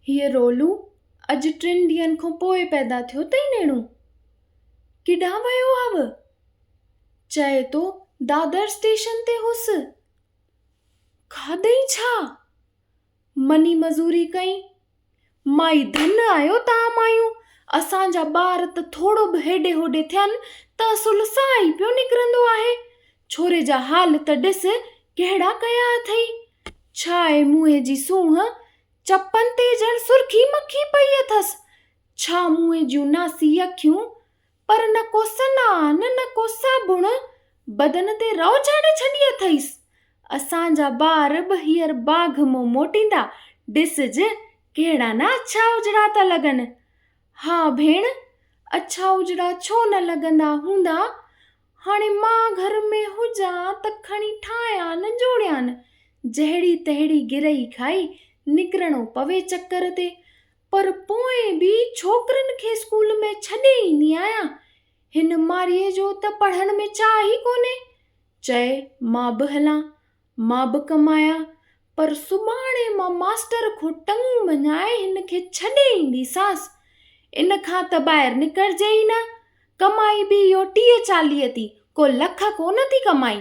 هيء رولو اڄ ٽن ڏينهن کان پوء پيدا ٿيو اٿئي نيڻو. ڪيڏانهن ويو هئو؟ چئي ٿو دادر اسٽيشن تي هوس. کاڌئي ڇا؟ مني مزوري ڪئين. مائي ڌن آهيو توهان مايون. اسان جا ٻار ته ٿورو به هيڏي هوڏي ٿين ته اصل ساهه ئي پيو نڪرندو آهي. ڇوري جا حال ته ڏس ڪهڙا ڪيا اٿئي. ڇا آهي منهن جي سونهن، چپن تي ڄڻ سرخي مکي پئي اٿس. ڇا منهن جون ناسي اکيون، پر نه ڪو سنان نه ڪو صابڻ، بدن تي رئو چاڙهي ڇڏي اٿئيس. اسان جا ٻار به هينئر باغ مون موٽيندا، ڏسج ڪهڙا نه اڇا اجڙا ٿا لڳن. ها ڀيڻ، اڇا اجڙا ڇو نه لڳندا هوندا، هاڻي مان گهر ۾ هجان ته کڻي ٺاهيان جوڙيان، جهڙي تهڙي گرهي کائي نڪرڻو پوي چڪر تي. پر پوء به ڇوڪرين کي اسڪول ۾ ڇڏي ايندي آهيان. هن مارئيء جو ته پڙهڻ ۾ چاهه ئي ڪونهي. چئي مان به هلان، مان به ڪمايان، پر سڀاڻي مان ماستر کان ٽنگون ڀڃائي هن کي ڇڏي اينديسانس. ان کان ته ٻاهر نڪرجي ئي نه. ڪمائي به اهو 30 40 ٿي، ڪو لک ڪونه ٿي ڪمائي.